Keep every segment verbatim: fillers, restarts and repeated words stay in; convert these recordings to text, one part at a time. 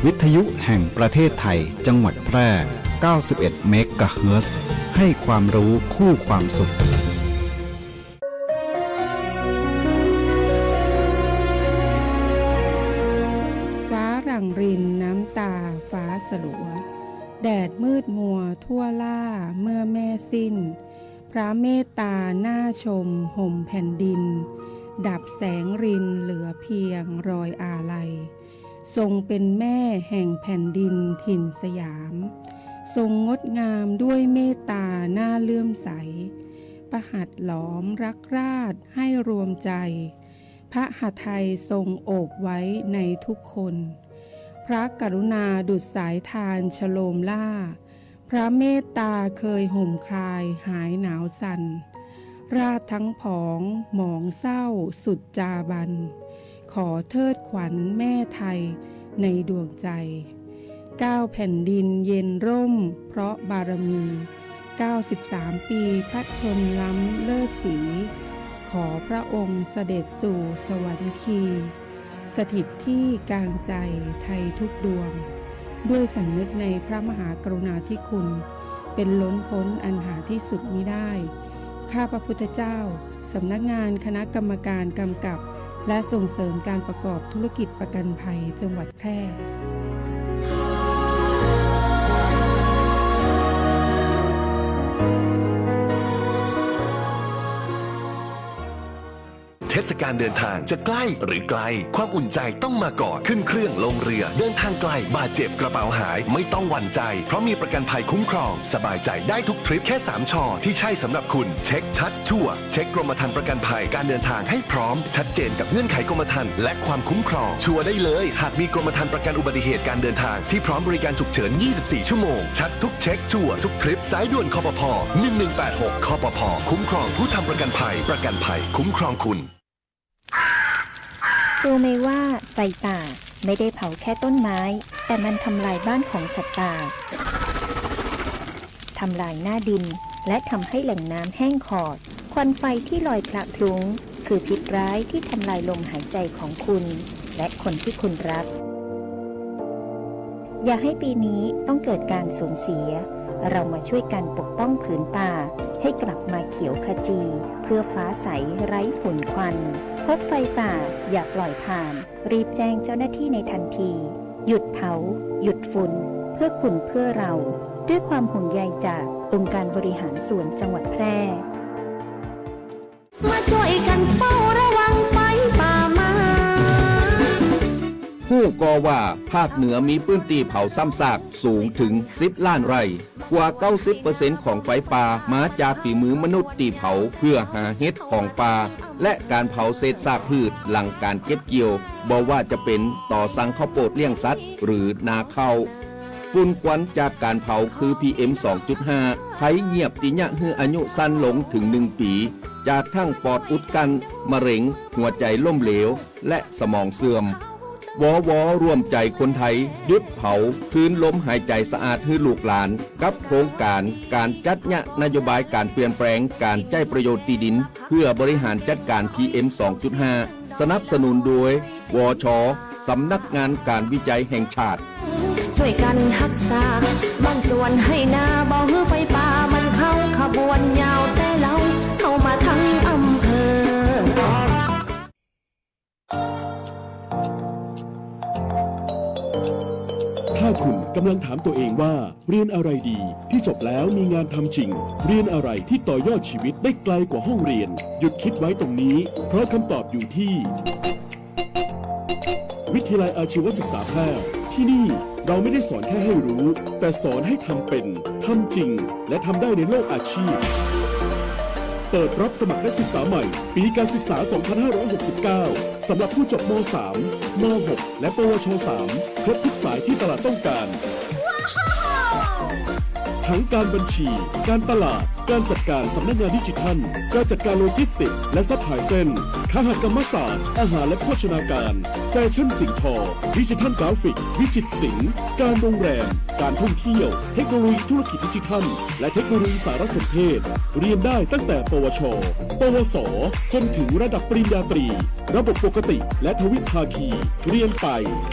วิทยุแห่งประเทศไทย จังหวัดแพร่ เก้าสิบเอ็ดเมกะเฮิรตซ์ ให้ความรู้คู่ความสุข ฟ้าหลั่งรินน้ำตาฟ้าสลัว แดดมืดมัวทั่วล่าเมื่อแม่สิ้น พระเมตตาน่าชมห่มแผ่นดิน ดับแสงรินเหลือเพียงรอยอาลัย ทรงเป็นแม่แห่งแผ่นดินถิ่นสยาม ทรงงดงามด้วยเมตตาน่าเลื่อมใส พระหัตถ์หลอมรักราษฎร์ให้รวมใจ พระหทัยทรงโอบไว้ในทุกคน พระกรุณาดุจสายทานชโลมล่า พระเมตตาเคยห่มคลายหายหนาวสั่น ราษฎร์ทั้งผองหมองเศร้าสุดจาบัน ขอเทิดขวัญแม่ไทยในดวงใจ เก้าแผ่นดินเย็นร่มเพราะบารมี เก้าสิบสามปีพระชนม์ล้ำเลิศศรี ขอพระองค์เสด็จสู่สวรรคี สถิตที่กลางใจไทยทุกดวง ด้วยสำนึกในพระมหากรุณาธิคุณ เป็นล้นพ้นอันหาที่สุดมิได้ ข้าพระพุทธเจ้า สำนักงานคณะกรรมการกำกับ และส่งเสริมการประกอบธุรกิจประกันภัยจังหวัดแพร่ เทศกาลเดินทางจะใกล้หรือไกล ความอุ่นใจต้องมาก่อน ขึ้นเครื่องลงเรือ เดินทางไกล บาดเจ็บกระเป๋าหาย ไม่ต้องหวั่นใจ เพราะมีประกันภัยคุ้มครอง สบายใจได้ทุกทริป แค่สาม ช ที่ใช่สำหรับคุณ เช็คชัดชัวร์ เช็คกรมธรรม์ประกันภัยการเดินทางให้พร้อม ชัดเจนกับเงื่อนไขกรมธรรม์และความคุ้มครอง ชัวร์ได้เลย หากมีกรมธรรม์ประกันอุบัติเหตุการเดินทางที่พร้อมบริการฉุกเฉิน ยี่สิบสี่ ชั่วโมง ชัดทุกเช็ค ชัวร์ทุกทริป สายด่วน คปภ. หนึ่งหนึ่งแปดหก คปภ. คุ้มครองผู้ทำประกันภัย ประกันภัยคุ้มครองคุณ รู้ไหมว่าไฟป่าไม่ได้เผาแค่ต้นไม้ แต่มันทำลายบ้านของสัตว์ป่า ทำลายหน้าดิน และทำให้แหล่งน้ำแห้งขอด ควันไฟที่ลอยคละคลุ้ง คือพิษร้ายที่ทำลายลมหายใจของคุณ และคนที่คุณรัก อย่าให้ปีนี้ต้องเกิดการสูญเสีย เรามาช่วยกันปกป้องผืนป่า ให้กลับมาเขียวขจี เพื่อฟ้าใสไร้ฝุ่นควัน พบไฟป่าอย่าปล่อยผ่าน รีบแจ้งเจ้าหน้าที่ในทันที หยุดเผา หยุดฝุ่น เพื่อคุณเพื่อเรา ด้วยความห่วงใยจากองค์การบริหารส่วนจังหวัดแพร่ มาช่วยกันเฝ้าระวังไฟป่าไหม้ ฮู้ก่อว่าภาคเหนือมีพื้นตี้เผาซ้ำซากสูงเถิงสิบล้านไร่ กว่าเก้าสิบเปอร์เซ็นต์ของไฟป่ามาจากฝีมือมนุษย์ตี้เผาเพื่อหาเห็ดของป่า และการเผาเศษซากพืชหลังการเก็บเกี่ยว บ่ว่าจะเป๋นต่อสั่งข้าวโพดเลี้ยงสัตว์หรือนาข้าว ฝุ่นควันจากการเผาคือ พีเอ็ม สองจุดห้า ภัยเยียบตี้เยียะหื้ออายุสั้นลงเถิงหนึ่งปี๋ จากทั้งปอดอุดกั้น มะเร็ง หัวใจ๋ล้มเหลว และสมองเสื่อม วว ร่วมใจ๋คนไทย หยุดเผา คืนลมหายใจ๋สะอาดหื้อลูกหลาน กับโครงก๋านก๋านจัดเยียะนโยบายก๋านเปลี่ยนแปลงก๋านใจ๊ประโยชน์ตี้ดิน เพื่อบริหารจัดก๋าน พีเอ็ม สองจุดห้า สนับสนุนโดย วช สำนักงานก๋านวิจัยแห่งชาติ ช่วยกันฮักษาบ้านสวนไฮ่นา บ่หื้อไฟป่ามันเข้าขบวนยาว แต่เฮาเข้ามาทั้งอำเภอ ถ้าคุณกำลังถามตัวเองว่า เรียนอะไรดีที่จบแล้วมีงานทำจริง เรียนอะไรที่ต่อยอดชีวิตได้ไกลกว่าห้องเรียน หยุดคิดไว้ตรงนี้ เพราะคำตอบอยู่ที่ วิทยาลัยอาชีวศึกษาแพร่ ที่นี่เราไม่ได้สอนแค่ให้รู้ แต่สอนให้ทำเป็น ทำจริง และทำได้ในโลกอาชีพ เปิดรับสมัครนักศึกษาใหม่ ปีการศึกษา สองพันห้าร้อยหกสิบเก้า สำหรับผู้จบ ม.สาม ม.หก และ ปวช. สาม ครบทุกสายที่ตลาดต้องการ ทั้งการบัญชี การตลาด การจัดการสำนักงานดิจิทัล การจัดการโลจิสติกส์และซัพพลายเส้น คหกรรมศาสตร์ อาหารและโภชนาการ แฟชั่นสิ่งทอ ดิจิทัลกราฟิก วิจิตรศิลป์ การโรงแรม การท่องเที่ยว เทคโนโลยีธุรกิจดิจิทัล และเทคโนโลยีสารสนเทศ เรียนได้ตั้งแต่ ปวช ปวส จนถึงระดับปริญญาตรี ระบบปกติและทวิภาคี เรียนไป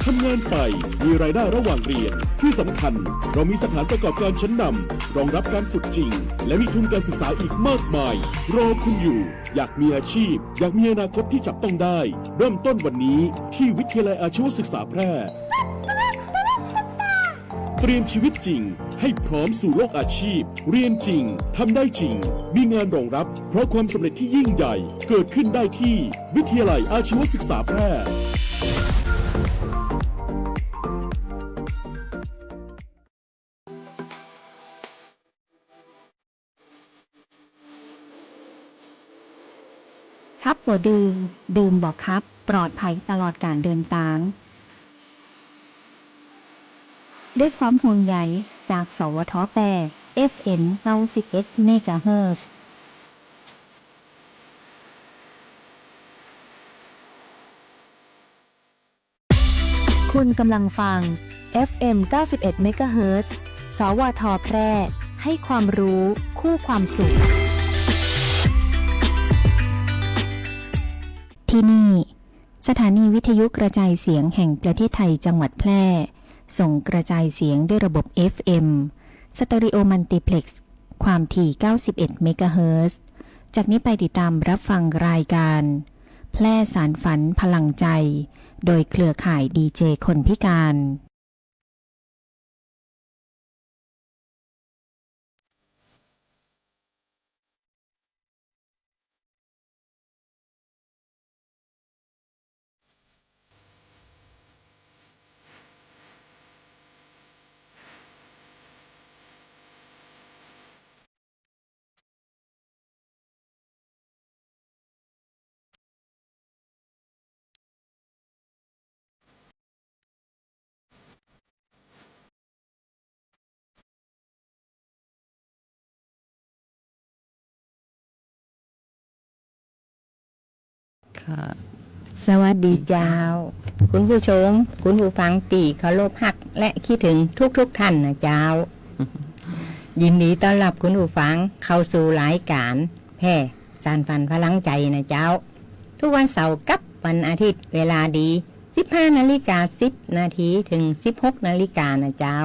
ทำงานไป มีรายได้ระหว่างเรียน ที่สำคัญ เรามีสถานประกอบการชั้นนำ รองรับการฝึกจริง และมีทุนการศึกษาอีกมากมาย รอคุณอยู่ อยากมีอาชีพ อยากมีอนาคตที่จับต้องได้ เริ่มต้นวันนี้ที่วิทยาลัยอาชีวศึกษาแพร่ เตรียมชีวิตจริง ให้พร้อมสู่โลกอาชีพ เรียนจริง ทำได้จริง มีงานรองรับ เพราะความสำเร็จที่ยิ่งใหญ่ เกิดขึ้นได้ที่วิทยาลัยอาชีวศึกษาแพร่ คับบ่ดื่ม ดื่มบ่คับ ปลอดภัยตลอดการเดินตาง ด้วยความห่วงใยจาก สวท แพร่ เอฟเอ็ม เก้าสิบเอ็ด เมกะเฮิรตซ์ คุณกำลังฟัง เอฟเอ็ม เก้าสิบเอ็ด เมกะเฮิรตซ์ สวท แพร่ ให้ความรู้คู่ความสุข ที่นี่ สถานีวิทยุกระจายเสียงแห่งประเทศไทยจังหวัดแพร่ ส่งกระจายเสียงด้วยระบบ เอฟเอ็ม สเตอริโอมัลติเพล็กซ์ ความถี่ เก้าสิบเอ็ด เมกะเฮิรตซ์ จากนี้ไปติดตามรับฟังรายการ แพร่สานฝันพลังใจ โดยเครือข่ายดีเจคนพิการ ค่ะ สวัสดีเจ้า คุณผู้ชม คุณผู้ฟังตี้เคารพฮักและคิดถึงทุกๆ ท่านนะเจ้า ยินดีต้อนรับคุณผู้ฟังเข้าสู่รายการแพร่สานฝันพลังใจนะเจ้า ทุกวันเสาร์กับวันอาทิตย์เวลาดี สิบห้านาฬิกาสิบนาที ถึง สิบหกนาฬิกานะเจ้า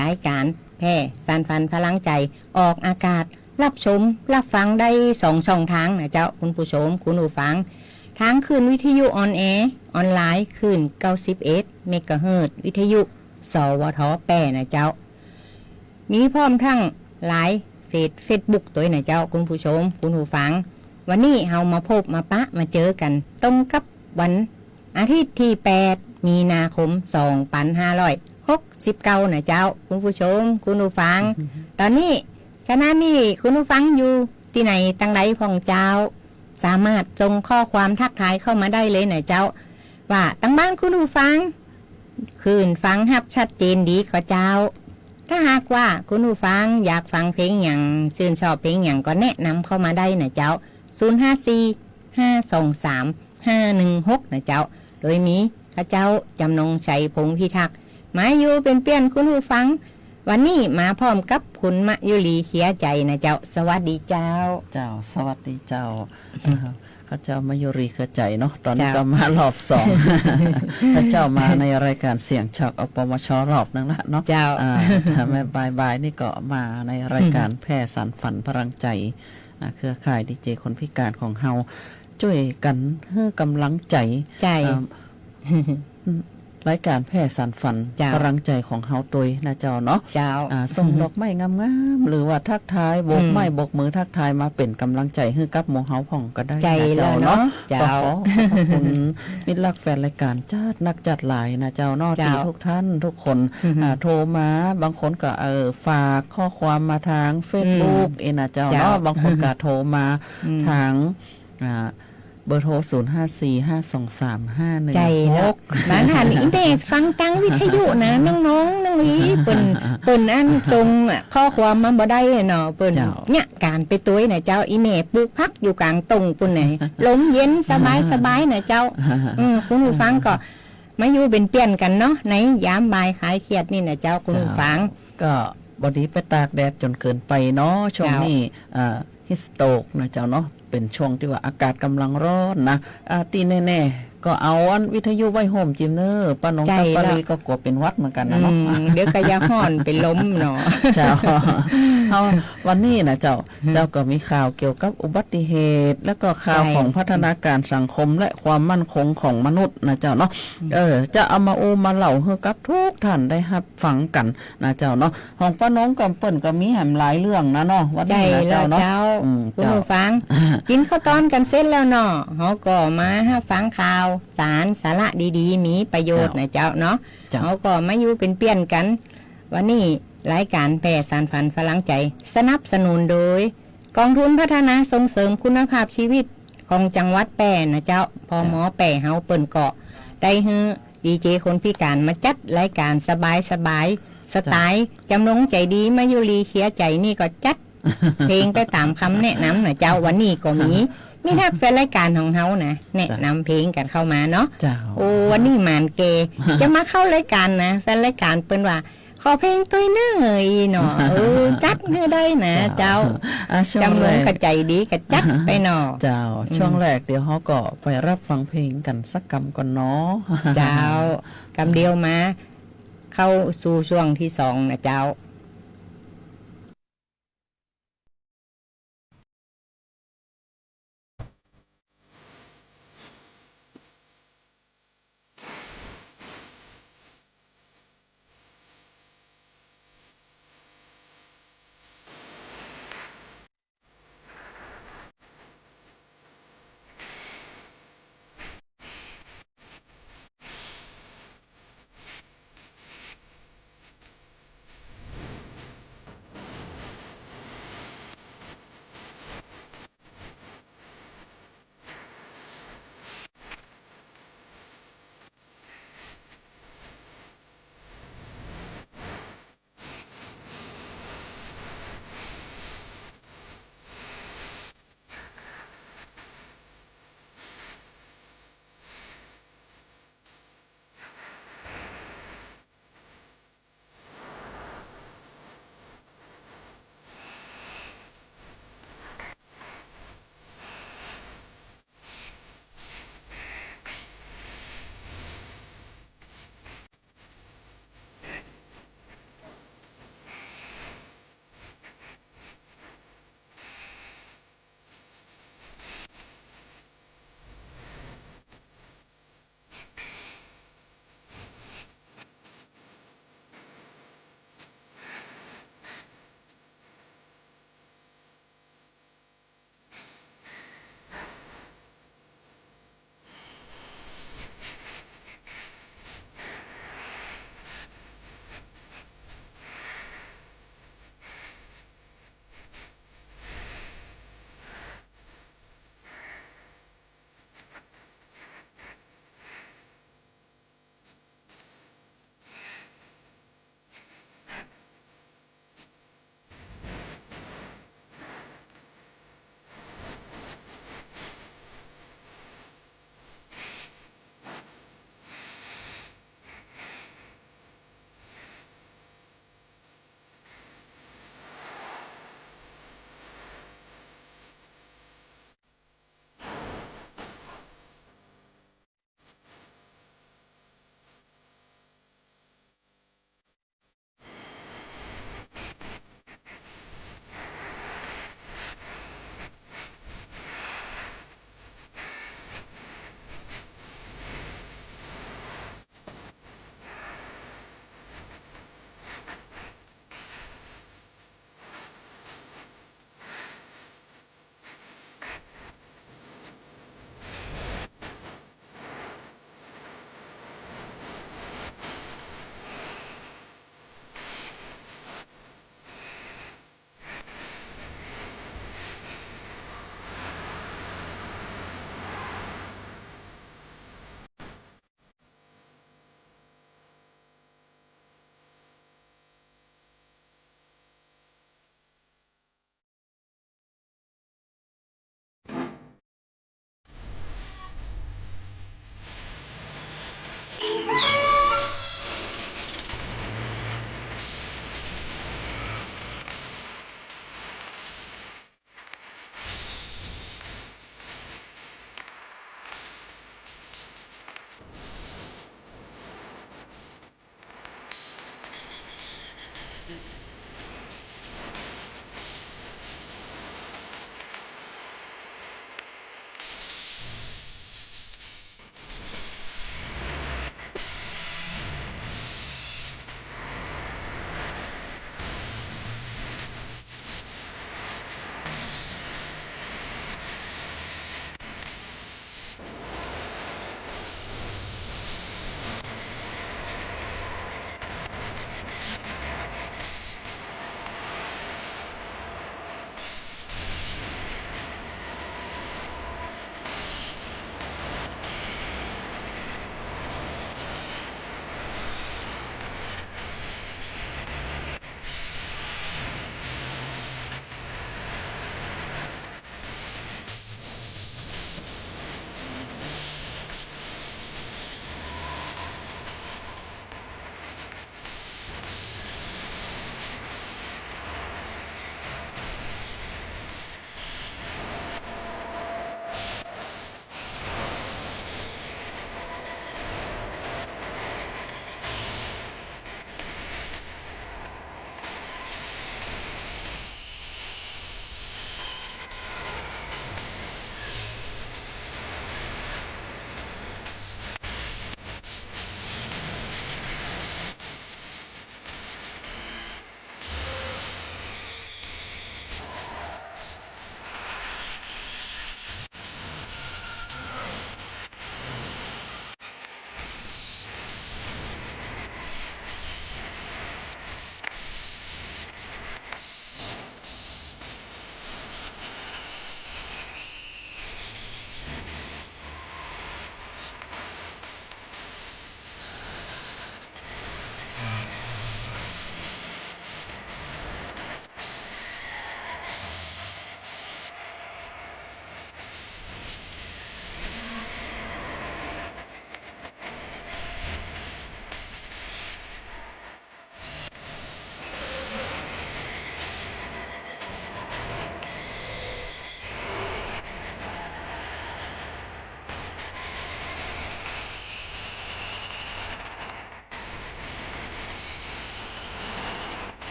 รายการแพร่สานฝันพลังใจออกอากาศ รับชมรับฟังได้สองช่องทางนะเจ้า คุณผู้ชม คุณผู้ฟัง ทางคลื่นวิทยุออนแอร์ ออนไลน์ คลื่น เก้าสิบเอ็ด เมกะเฮิรตซ์ วิทยุ สวท แพร่นะเจ้า มีพร้อมทั้งไลน์เฟซ เฟซบุ๊กตวยนะเจ้า คุณผู้ชม คุณผู้ฟัง วันนี้เฮามาพบมาปะมาเจอกันตรงกับวันอาทิตย์ที่แปด มีนาคม สองพันห้าร้อยหกสิบเก้านะเจ้า คุณผู้ชม คุณผู้ฟัง ตอนนี้ ขณะนี้คุณผู้ฟังอยู่ตี้ไหนตังใดพ่องเจ้า สามารถส่งข้อความทักทายเข้ามาได้เลยนะเจ้า ว่าตังบ้านคุณผู้ฟัง คลื่นฟังฮับชัดเจนดีก่อเจ้า ถ้าหากว่าคุณผู้ฟังอยากฟังเพลงหยัง ชื่นชอบเพลงหยังก็แนะนำเข้ามาได้นะเจ้า ศูนย์ห้าสี่ ห้าสองสาม ห้าหนึ่งหก นะเจ้า โดยมีข้าเจ้า จำนงชัย พงษ์พิทักษ์ มาอยู่เป๋นเปื้อนคุณผู้ฟัง วันนี้มาพร้อมกับคุณมะยุรี เคลียร์ใจนะเจ้า สวัสดีเจ้า เจ้า สวัสดีเจ้า ข้าเจ้ามะยุรี เคลียร์ใจเนาะ ตอนนี้ เจ้า ก็มารอบสอง ข้าเจ้ามาในรายการเสียงจาก อปมช รอบหนึ่งละเนาะ เจ้า อ่า ถ้าแม่บ่ายๆ นี่ก็มาในรายการแพร่สานฝันพลังใจ นะ เครือข่ายดีเจคนพิการของเฮา จ้วยกั๋นหื้อกำลังใจ๋ ใจ๋ อ่า รายการแพร่สานฝัน เจ้า พลังใจของเฮาตวยนะเจ้าเนาะ เจ้า อ่า ส่งดอกไม้งามๆ หรือว่าทักทาย โบกไม้ อืม โบกมือทักทายมาเป๋นกำลังใจ๋หื้อกับหมู่เฮาพ่องก็ได้ ใจ๋ นะเจ้าเนาะ แล้วเนาะ เจ้า ก็ขอขอบพระคุณมิตรรักแฟนรายการจ๊าดนักจ๊าดหลายนะเจ้าเนาะ เจ้า ตี้ทุกท่านทุกคน อืม อ่า โทรมา บางคนก็ เอ่อ ฝากข้อความมาทางเฟซบุ๊ก อืม เองนะเจ้าเนาะ เจ้า บางคนก็โทรมา อืม ทาง อ่า เบอร์โทร ศูนย์ห้าสี่ ห้าสองสาม ห้าหนึ่งหก ใจ้แล้ว บางท่าน อี่แม่ฟังตางวิทยุนะ น้องๆ น้องอี เปิ้น เปิ้นอันส่งข้อความมาบ่ได้เนาะ เปิ้น เจ้า เยียะก๋านไปตวยนะเจ้า อี่แม่ปลูกผักอยู่ก๋างต้งปู๊นไหน ลมเย็นสบายๆ นะเจ้า อืม คุณผู้ฟังก็มาอยู่เป๋นเปี้ยนกั๋นเนาะ ในยามบ่ายคลายเครียดนี่นะเจ้า คุณผู้ฟัง เจ้า ก็บ่ดีไปตากแดดจ๋นเกินไปเนาะ ช่วงนี้ เจ้า เอ่อ heat stroke นะเจ้าเนาะ เป๋นช่วงตี้ว่าอากาศก่ำลังฮ้อนนะ อ่า ตี้แน่ๆ ก็เอาอันวิทยุไว้โฮมจิมเน่อ ป้านงกับป้าลีก็กั๋วเป๋นหวัดเหมือนกั๋นนะเนาะ อืม เดี๋ยวก็จะฮ้อนเป๋นลมเนาะ เจ้า เอา วันนี้นะเจ้า อืม เจ้าก็มีข่าวเกี่ยวกับอุบัติเหตุ แล้วก็ข่าวของพัฒนาการสังคมและความมั่นคงของมนุษย์นะเจ้าเนาะ เออ จะเอามาอู้มาเล่าหื้อกับกู้ต้านได้ฮับฟังกั๋นนะเจ้าเนาะ ของป้านงกับเปิ้นก็มีแหมหลายเรื่องนะเนาะ วันนี้นะเจ้าเนาะ ใจ้แล้วเจ้า อืม คุณผู้ฟัง กิ๋นข้าวตอนกั๋นเสร็จแล้วเนาะ เฮาก็มาฮับฟังข่าวสารสาระดีๆ มีประโยชน์นะเจ้าเนาะ เจ้า เฮาก็มาอยู่เป๋นเปี้ยนกั๋น วันนี้รายก๋านแผ่สานฝันฝรั่งใจ๋ สนับสนุนโดย ก๋องทุนพัฒนาส่งเสริมคุณภาพจีวิตของจังหวัดแป้นะเจ้า พม แป้เฮาเปิ้นก็ได้หื้อดีเจคนพิก๋านมาจัดรายก๋านสบายๆ สไตล์จ๋ำลงใจ๋ดี มายุรีเคลียร์ใจ๋นี่ก็จัดเพลงไปต๋ามกำแนะนำนะเจ้า วันนี้ก็มี มีทักแฟนรายก๋านของเฮานะ แนะนำเพลงกั๋นเข้ามาเนาะ เจ้า โอ้ วันนี้หมานแก่ จะมาเข้ารายก๋านนะ แฟนรายก๋านเปิ้นว่า ขอเพลงตวยเน่ออีเนาะ เออ จัดหื้อได้นะเจ้า เจ้า อ่ะ จ๋ำลงก็ใจ๋ดีก็จัดไปเนาะ เจ้า อืม ช่วงแรกเดี๋ยวเฮาก็ไปฮับฟังเพลงกั๋นสักกำก่อนเนาะ เจ้า กำเดียวมาเข้าสู่ช่วงตี้สองนะเจ้า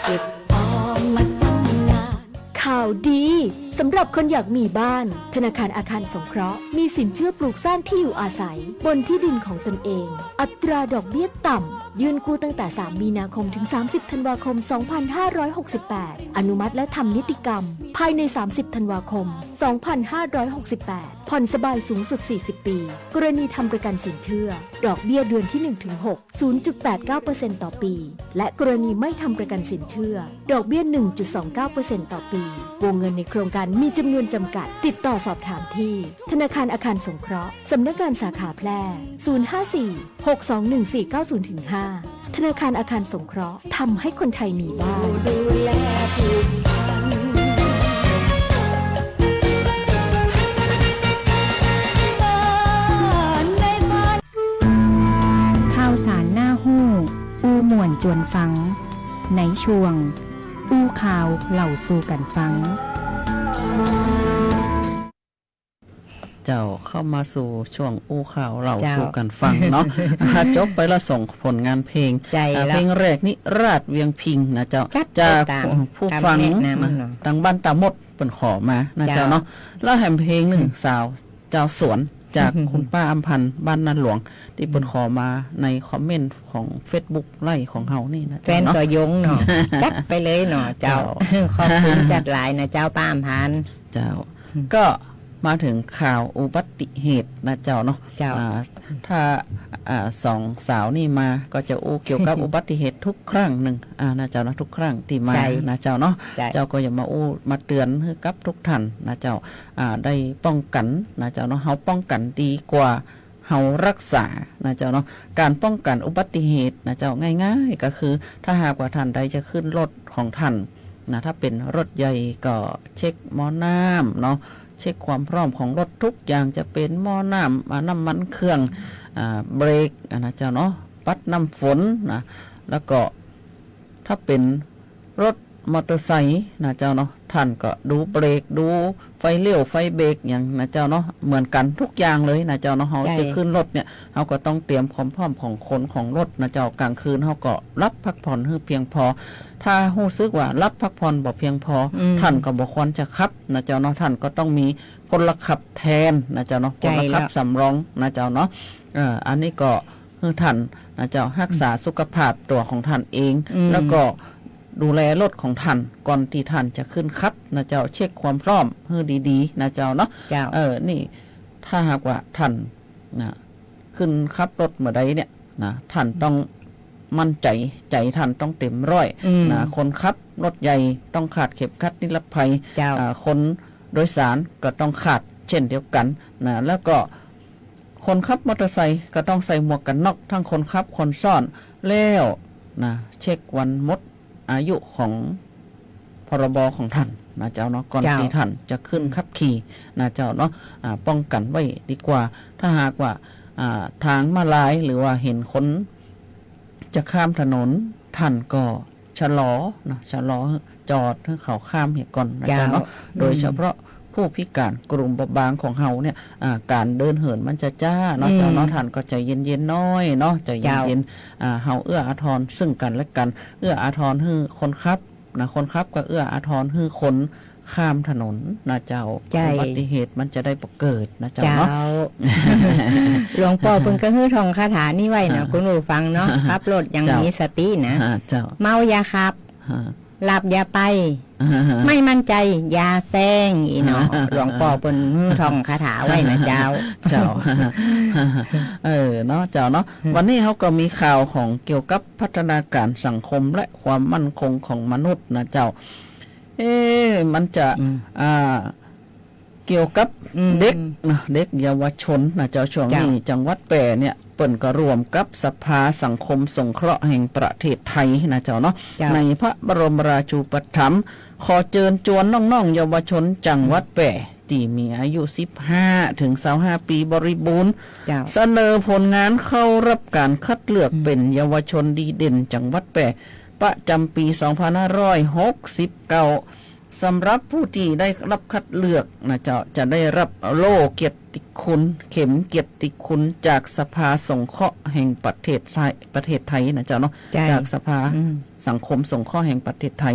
เก็บออมมาตั้งนาน ข่าวดีสำหรับคนอยากมีบ้าน ธนาคารอาคารสงเคราะห์มีสินเชื่อปลูกสร้างที่อยู่อาศัยบนที่ดินของตนเอง อัตราดอกเบี้ยต่ำ ยื่นกู้ตั้งแต่ สาม มีนาคม ถึง สามสิบ ธันวาคม สองพันห้าร้อยหกสิบแปด อนุมัติและทำนิติกรรมภายใน สามสิบ ธันวาคม สองพันห้าร้อยหกสิบแปด ผ่อนสบายสูงสุด สี่สิบ ปี กรณีทำประกันสินเชื่อ ดอกเบี้ยเดือนที่ หนึ่ง ถึง หก ศูนย์จุดแปดเก้าเปอร์เซ็นต์ ต่อปี และกรณีไม่ทำประกันสินเชื่อ ดอกเบี้ย หนึ่งจุดสองเก้าเปอร์เซ็นต์ ต่อปี วงเงินในโครงการมีจำนวนจำกัด ติดต่อสอบถามที่ ธนาคารอาคารสงเคราะห์ สำนักงานสาขาแพร่ ศูนย์ห้าสี่ หกสองหนึ่งสี่เก้าศูนย์ ถึง ห้า ธนาคารอาคารสงเคราะห์ ทำให้คนไทยมีบ้าน ดูแลผูกพัน บ้านในฝัน ข่าวสารน่าฮู้ อู้ม่วนจวนฟัง ในช่วง อู้ข่าวเล่าสู่กั๋นฟัง เจ้า เข้ามาสู่ช่วงอู้ข่าวเล่า เจ้า สู่กั๋นฟังเนาะ อ่า จบไปละสองผลงานเพลง ใจ้ อ่า แล้ว เพลงแรกนี่ราชเวียงพิงค์นะเจ้า จัดไป จาก ต๋าม ผู้ ผู้ คำ ฟัง แนะนำเนาะ ตางบ้านต๋ามดเปิ้นขอมานะเจ้า เจ้าเนาะ แล้วแหมเพลงนึ่ง สาว เจ้าสวน จาก อืม คุณป้าอำพันธ์ บ้านนาหลวง ตี้เปิ้น อืม ขอมาในคอมเมนต์ของเฟซบุ๊กไลฟ์ของเฮานี่นะ แฟน เจ้าเนาะ ตัวยงเนาะ จัดไปเลยเนาะ เจ้า เจ้า ขอบคุณจัดหลายนะเจ้า ป้าอำพันธ์ เจ้า อืม ก็มาถึงข่าวอุบัติเหตุนะเจ้าเนาะ เจ้า อ่า ถ้า อ่า สองสาวนี่มาก็จะอู้เกี่ยวกับอุบัติเหตุทุกครั้งนึ่ง อ่า นะเจ้าเนาะ ทุกครั้งตี้มา ใจ้ นะเจ้าเนาะ ใจ้ เจ้าก็อยากมาอู้มาเตือนหื้อกับทุกท่านนะเจ้า อ่า ได้ป้องกั๋นนะเจ้าเนาะ เฮาป้องกั๋นดีกว่าเฮารักษานะเจ้าเนาะ ก๋านป้องกั๋นอุบัติเหตุนะเจ้า ง่ายๆ ก็คือ ถ้าหากว่าท่านใดจะขึ้นรถของท่าน นะ ถ้าเป๋นรถใหญ่ก็เช็คหม้อน้ำเนาะ เช็คความพร้อมของรถทุกอย่าง จะเป๋นหม้อน้ำ อ่า น้ำมันเครื่อง อ่า เบรก อ่า นะเจ้าเนาะ ปัดน้ำฝนนะ แล้วก็ ถ้าเป๋นรถมอเตอร์ไซค์นะเจ้าเนาะ ท่านก็ดูเบรก ดูไฟเลี้ยว ไฟเบรกอย่างนะเจ้าเนาะ เหมือนกั๋นทุกอย่างเลยนะเจ้าเนาะ เฮา ใช่ จะขึ้นรถเนี่ย เฮาก็ต้องเตรียมความพร้อมของคนของรถนะเจ้า ก๋างคืนเฮาก็หลับพักผ่อนหื้อเพียงพอ ถ้าฮู้สึกว่าหลับพักผ่อนบ่เพียงพอ อืม ท่านก็บ่ควรจะขับนะเจ้าเนาะ ท่านก็ต้องมีพลขับแทนนะเจ้าเนาะ ใช่ พลขับ แล้ว สำรองนะเจ้าเนาะ เอ่อ อันนี้ก็ หื้อท่านนะเจ้า ฮักษาสุขภาพตั๋วของท่านเอง อืม แล้วก็ดูแลรถของท่าน ก่อนตี้ท่านจะขึ้นขับนะเจ้า เช็คความพร้อมหื้อดีๆ นะเจ้าเนาะ เจ้า เออ นี่ ถ้าหากว่าท่านนะ ขึ้นขับรถเมื่อใดเนี่ยนะ ท่านต้องมั่นใจ๋ ใจ๋ท่านต้องเต๋มร้อย อืม นะ คนขับรถใหญ่ต้องคาดเข็มขัดนิรภัย เจ้า อ่า คนโดยสารก็ต้องคาดเช่นเดียวกั๋นนะ แล้วก็ คนขับมอเตอร์ไซค์ก็ต้องใส่หมวกกั๋นน็อก ทั้งคนขับคนซ้อน แล้วนะ เช็ควันหมดอายุของ พรบ ของท่านนะเจ้าเนาะ ก่อน เจ้า ตี้ท่านจะขึ้น อืม ขับขี่นะเจ้าเนาะ อ่า ป้องกั๋นไว้ดีกว่า ถ้าหากว่า อ่า ทางม้าลาย หรือว่าหันคนจะข้ามถนน ท่านก็ ชะลอเนาะ ชะลอ จอดหื้อเขาข้ามเหียก่อนนะเจ้าเนาะ เจ้า อืม โดยเฉพาะผู้พิการกลุ่มเปราะบางของเฮาเนี่ย อ่า ก๋านเดินเหินมันจะจ๊าเนาะ อืม เจ้าเนาะ ท่านก็ใจ๋เย็นๆ หน้อยเนาะ ใจ๋เย็นๆ เจ้า อ่า เฮาเอื้ออาทรซึ่งกั๋นและกั๋น เอื้ออาทรหื้อคนขับนะ คนขับก็เอื้ออาทรหื้อคนข้ามถนนนะเจ้า ใช่ อุบัติเหตุมันจะได้บ่เกิดนะเจ้าเนาะ เจ้า หลวงป้อเปิ้นก็หื้อท่องคาถานี้ไว้นะ อ่า คุณผู้ฟังเนาะ ขับรถอย่าง เจ้า มีสตินะ อ่า เจ้า เมาอย่าขับ อ่า หลับอย่าไป อ่า ไม่มั่นใจอย่าแซง อี้เนาะ หลวงป้อเปิ้นหื้อท่องคาถาไว้นะเจ้า เจ้า เออ เนาะ เจ้าเนาะ อืม วันนี้เฮาก็มีข่าวของเกี่ยวกับพัฒนาการสังคมและความมั่นคงของมนุษย์นะเจ้า เอ๊ะ มันจะ อืม อ่า เกี่ยวกับ อืม เด็กนะ เด็กเยาวชนนะเจ้า ช่วงนี้ เจ้า จังหวัดแป้เนี่ย เปิ้นก็ร่วมกับสภาสังคมสงเคราะห์แห่งประเทศไทยนะเจ้าเนาะ เจ้า ในพระบรมราชูปถัมภ์ ขอเจิญจวนน้องๆ เยาวชนจังหวัดแป้ ตี้มีอายุสิบห้าถึงซาวห้าปีบริบูรณ์ เจ้า เสนอผลงานเข้ารับการคัดเลือก อืม เป๋นเยาวชนดีเด่นจังหวัดแป้ ประจ๋ำปี๋สองพันห้าร้อยหกสิบเก้า สำหรับผู้ตี้ได้รับคัดเลือกนะเจ้า จะได้รับโล่เกียรติคุณ เข็มเกียรติคุณจากสภาสงเคราะห์แห่งประเทศไทย ประเทศไทยนะเจ้าเนาะ ใช่ จากสภา อืม สังคมสงเคราะห์แห่งประเทศไทย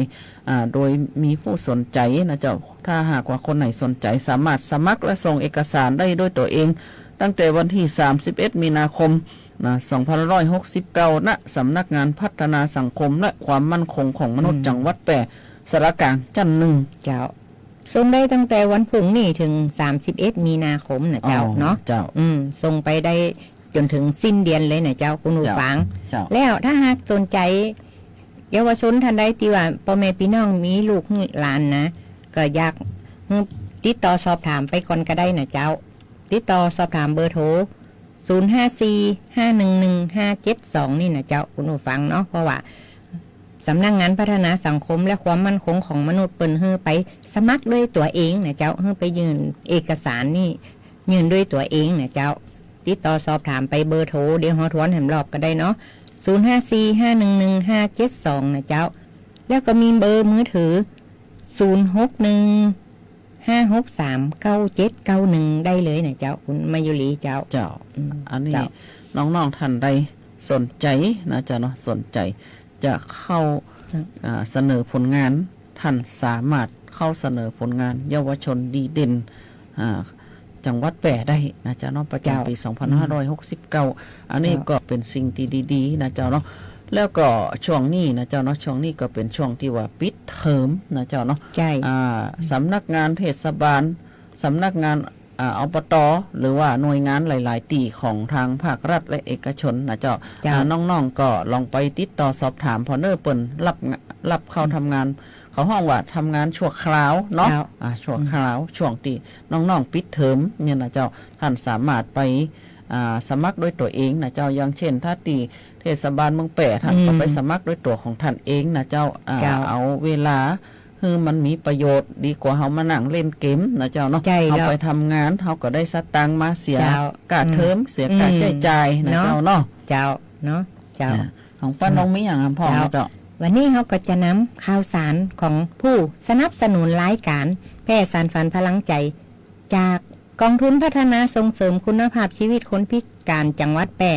อ่า โดยมีผู้สนใจ๋นะเจ้า ถ้าหากว่าคนไหนสนใจ๋ สามารถสมัครและส่งเอกสารได้ด้วยตั๋วเอง ตั้งแต่วันตี้สามสิบเอ็ด มีนาคม นะ สองพันห้าร้อยหกสิบเก้า ณ สำนักงานพัฒนาสังคมและความมั่นคงของมนุษย์ อืม จังหวัดแป้ สารกลาง จั้นหนึ่ง เจ้า ส่งได้ตั้งแต่วันพรุ่งนี้เถิงสามสิบเอ็ด มีนาคมนะเจ้า อ๋อ เนาะ เจ้า อืม ส่งไปได้จ๋นเถิงสิ้นเดือนเลยนะเจ้า คุณผู้ฟัง เจ้า เจ้า แล้วถ้าหากสนใจ๋ เยาวชนท่านใดตี้ว่าป้อแม่ปี้น้องมีลูกหลานนะ ก็อยากหื้อติดต่อสอบถามไปก่อนก็ได้นะเจ้า ติดต่อสอบถามเบอร์โทร ศูนย์ห้าสี่ ห้าหนึ่งหนึ่ง ห้าเจ็ดสอง นี่นะเจ้า คุณผู้ฟังเนาะ เพราะว่าสำนักงานพัฒนาสังคมและความมั่นคงของมนุษย์เปิ้นหื้อไปสมัครด้วยตั๋วเองนะเจ้า หื้อไปยื่นเอกสารนี่ ยื่นด้วยตั๋วเองนะเจ้า ติดต่อสอบถามไปเบอร์โทร เดี๋ยวเฮาทวนแหมรอบก็ได้เนาะ ศูนย์ห้าสี่ ห้าหนึ่งหนึ่ง ห้าเจ็ดสอง นะเจ้า แล้วก็มีเบอร์มือถือ ศูนย์หกหนึ่ง ห้าหกสาม เก้าเจ็ดเก้าหนึ่ง ได้เลยนะเจ้า คุณมายุรีเจ้า เจ้า อืม อันนี้ เจ้า น้องๆ ท่านใดสนใจ๋นะเจ้าเนาะ สนใจ๋จะเข้า อืม อ่า เสนอผลงาน ท่านสามารถเข้าเสนอผลงานเยาวชนดีเด่น อ่า จังหวัดแป้ได้นะเจ้าเนาะ ประจ๋ำ เจ้า ปี๋สองพันห้าร้อยหกสิบเก้า อืม อันนี้ เจ้า ก็เป๋นสิ่งตี้ดีๆ นะเจ้าเนาะ แล้วก็ช่วงนี้นะเจ้าเนาะ ช่วงนี้ก็เป๋นช่วงตี้ว่าปิดเทอมนะเจ้าเนาะ ใช่ อ่า สำนักงานเทศบาล สำนักงาน อ่า อบต. หรือว่าหน่วยงานหลายๆ ตี้ของตางภาครัฐและเอกชนนะเจ้า เจ้า อ่า น้องๆ ก็ลองไปติดต่อสอบถามผ่อเน่อ เปิ้นฮับ ฮับเข้า อืม ทำงาน เขาฮ้องว่าทำงานชั่วคราวเนาะ เจ้า อ่า ชั่วคราว อืม ช่วงตี้น้องๆ ปิดเทอมเนี่ยนะเจ้า ท่านสามารถไป อ่า สมัครด้วยตั๋วเองนะเจ้า อย่างเช่น ถ้าตี้เทศบาลเมืองแป้ ท่านก็ อืม ไปสมัครด้วยตั๋วของท่านเองนะเจ้า อ่า เจ้า เอาเวลา หื้อมันมีประโยชน์ ดีกว่าเฮามานั่งเล่นเกมนะเจ้าเนาะ ใจ้แล้ว เฮาไปทำงาน เฮาก็ได้สตางค์มาเสีย เจ้า ก้าเทอม อืม เสียก้า อืม ใจ๊จ่ายนะ เนาะ เจ้าเนาะ เจ้าเนาะ เจ้า อ่า ของป้า อืม นงมีอย่างอำพร เจ้า นะเจ้า วันนี้เฮาก็จะนำข่าวสารของผู้สนับสนุนรายก๋านแพร่สานฝันพลังใจ๋ จากกองทุนพัฒนาส่งเสริมคุณภาพชีวิตคนพิก๋านจังหวัดแป้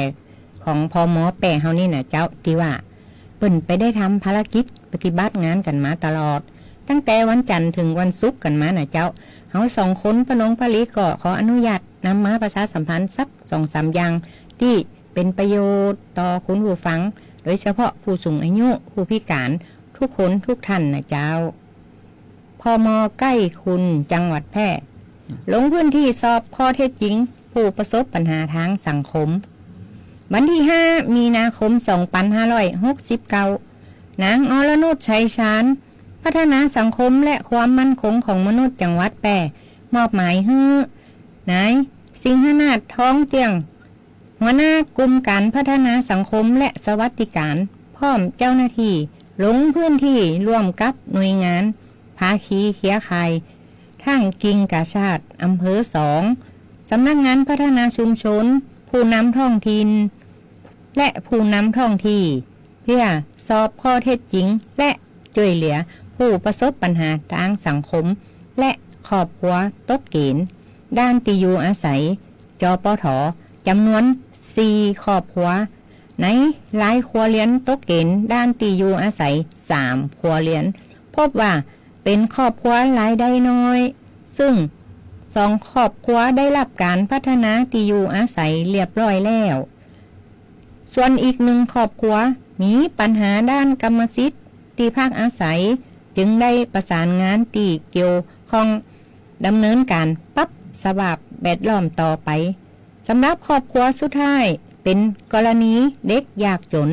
ของ พม. แป้เฮานี่นะเจ้า ตี้ว่าเปิ้นไปได้ทำภารกิจปฏิบัติงานกั๋นมาตลอด ตั้งแต่วันจันทร์เถิงวันศุกร์กั๋นมานะเจ้า เฮาสองคนป้านงป้าลีก็ขออนุญาตนำมาประชาสัมพันธ์สักสองสามอย่าง ตี้เป๋นประโยชน์ต่อคุณผู้ฟัง โดยเฉพาะผู้สูงอายุ ผู้พิก๋าน ทุกคนทุกท่านนะเจ้า พม. ใก้คุณ จังหวัดแพร่ ลงพื้นที่สอบข้อเท็จจริงผู้ประสบปัญหาตางสังคม วันตี้ห้า มีนาคม สองปันห้าร้อยหกสิบเก้า นางอรนุช ชัยชาญ พัฒนาสังคมและความมั่นคงของมนุษย์จังหวัดแพร่ มอบหมายหื้อ นาย สิงหนาถ ทองเตี้ยง หัวหน้ากลุ่มก๋านพัฒนาสังคมและสวัสดิก๋าน พร้อมเจ้าหน้าตี้ ลงพื้นที่ร่วมกับหน่วยงาน ภาคีเครือข่าย ตางกิ่งกาชาดอำเภอสอง สำนักงานพัฒนาชุมชน ผู้นำท้องถิ่น และผู้นำท้องตี้ เปื้อสอบข้อเท็จจริง และจ้วยเหลือผู้ประสบปัญหาตางสังคม และครอบครัวตกเกณฑ์ด้านตี้อยู่อาศัย จปท จ๋ำนวนสี่ครอบครัว ในรายครัวเรือนตกเกณฑ์ด้านตี้อยู่อาศัยสามครัวเรือน พบว่าเป๋นครอบครัวรายได้น้อย ซึ่งสองครอบครัวได้ฮับก๋านพัฒนาตี้อยู่อาศัยเรียบร้อยแล้ว ส่วนอีกหนึ่งครอบครัวมีปัญหาด้านกรรมสิทธิ์ตี้พักอาศัย จึงได้ประสานงานตี้เกี่ยวข้องดำเนินก๋านปรับสภาพแวดล้อมต่อไป สำหรับครอบครัวสุดท้ายเป๋นกรณีเด็กยากจน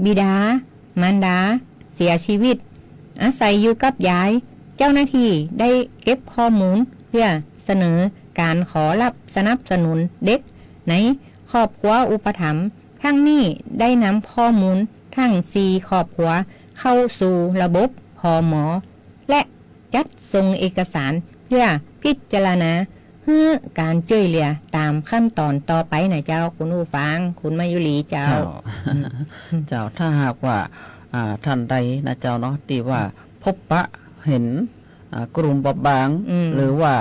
บิดามารดาเสียชีวิต อาศัยอยู่กับยาย เจ้าหน้าตี้ได้เก็บข้อมูลเปื้อเสนอก๋านขอฮับสนับสนุนเด็กในครอบครัวอุปถัมภ์ ตางนี้ได้นำข้อมูลตางสี่ครอบครัวเข้าสู่ระบบ พม. และจัดส่งเอกสารเปื้อพิจารณา หื้อก๋านจ้วยเหลือต๋ามขั้นต๋อนต่อไปนะเจ้า คุณผู้ฟัง คุณมายุรีเจ้า เจ้า อืม เจ้า ถ้าหากว่า อ่า ท่านใดนะเจ้าเนาะ ตี้ว่า อืม พบปะเห็น อ่า กลุ่มบอบบาง อืม หรือว่า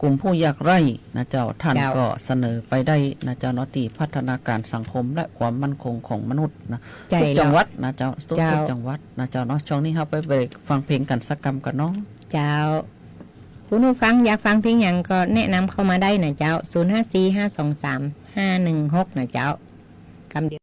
กลุ่มผู้ยากไร้นะเจ้า ท่าน เจ้า ก็เสนอไปได้นะเจ้าเนาะ ตี้พัฒนาการสังคมและความมั่นคงของมนุษย์นะ ใจ้ ทุกจังหวัดนะเจ้า เจ้า ทุก ทุกจังหวัดนะเจ้าเนาะ ช่วงนี้เฮาไปเบรกฟังเพลงกั๋นสักกำก่อนเนาะ เจ้า คุณผู้ฟังอยากฟังเพลงหยังก็แนะนำเข้ามาได้นะเจ้า ศูนย์ห้าสี่ห้าสองสามห้าหนึ่งหก นะเจ้า กำเดียว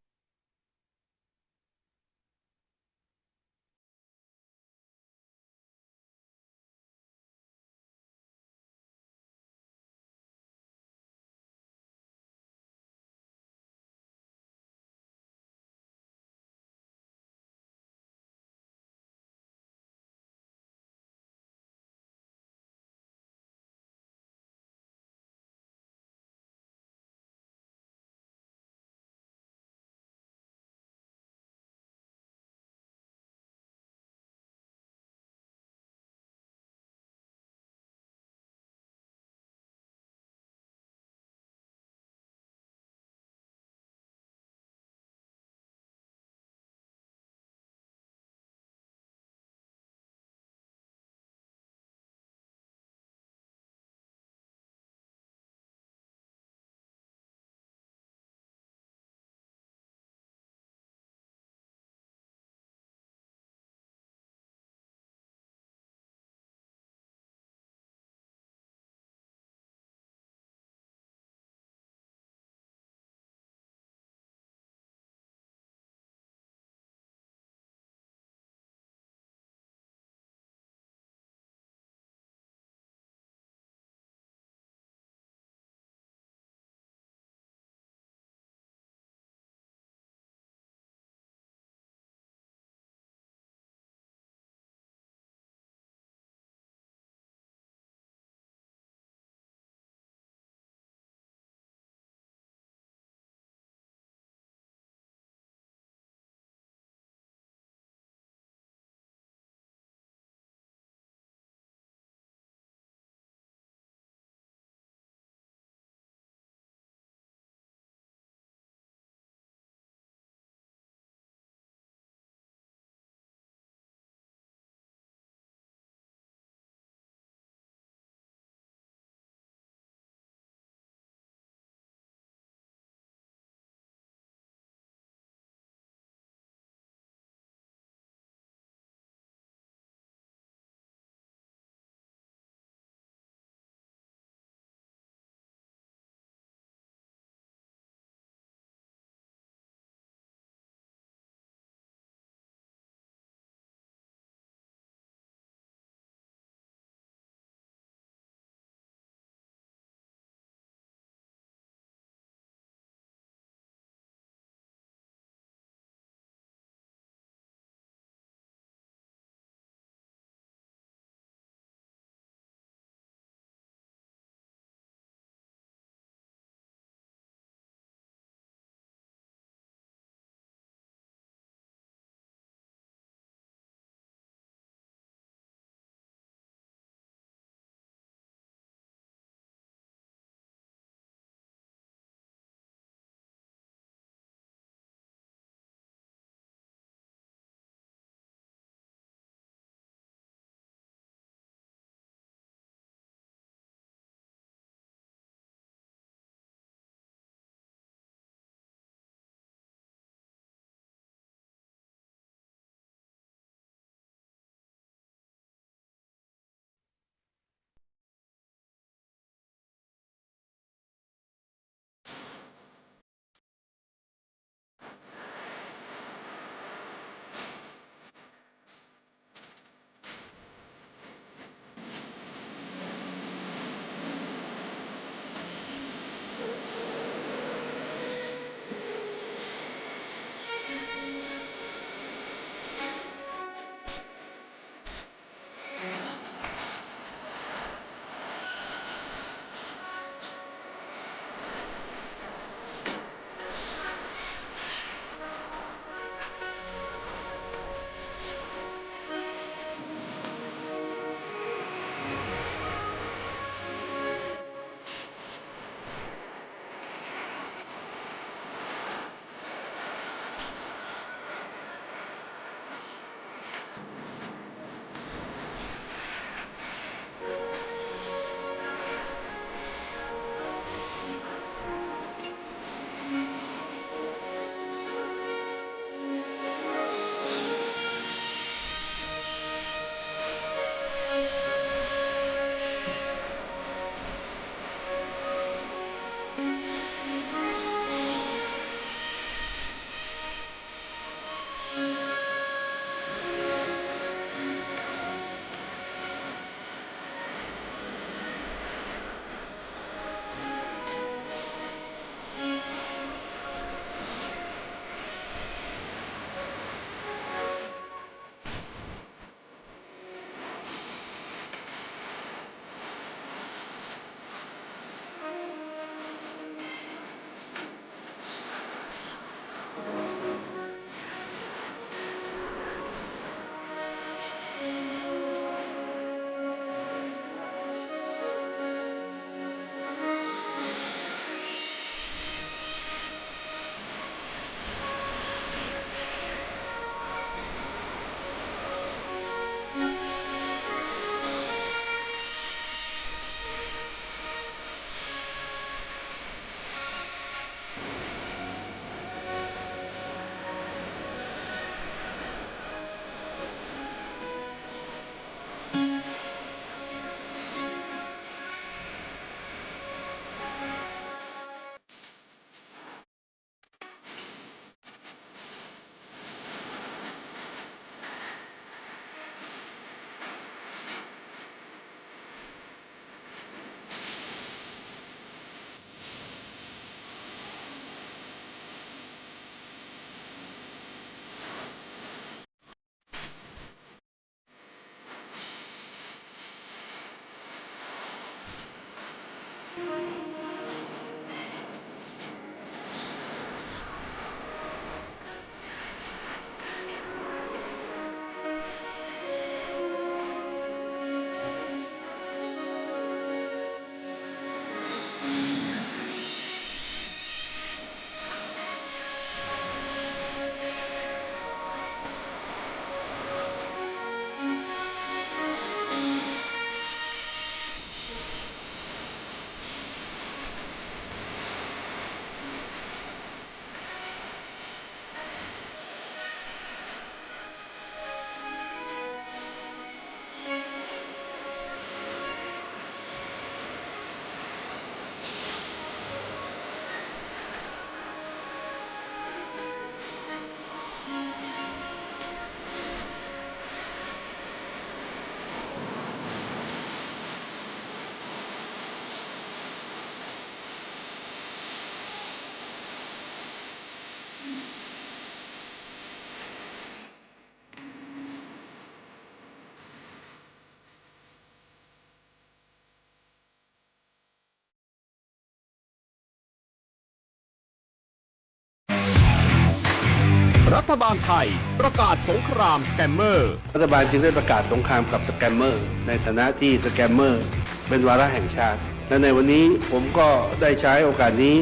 รัฐบาลไทยประกาศสงครามสแกมเมอร์ รัฐบาลจึงได้ประกาศสงครามกับสแกมเมอร์ ในฐานะที่สแกมเมอร์เป็นวาระแห่งชาติ และในวันนี้ผมก็ได้ใช้โอกาสนี้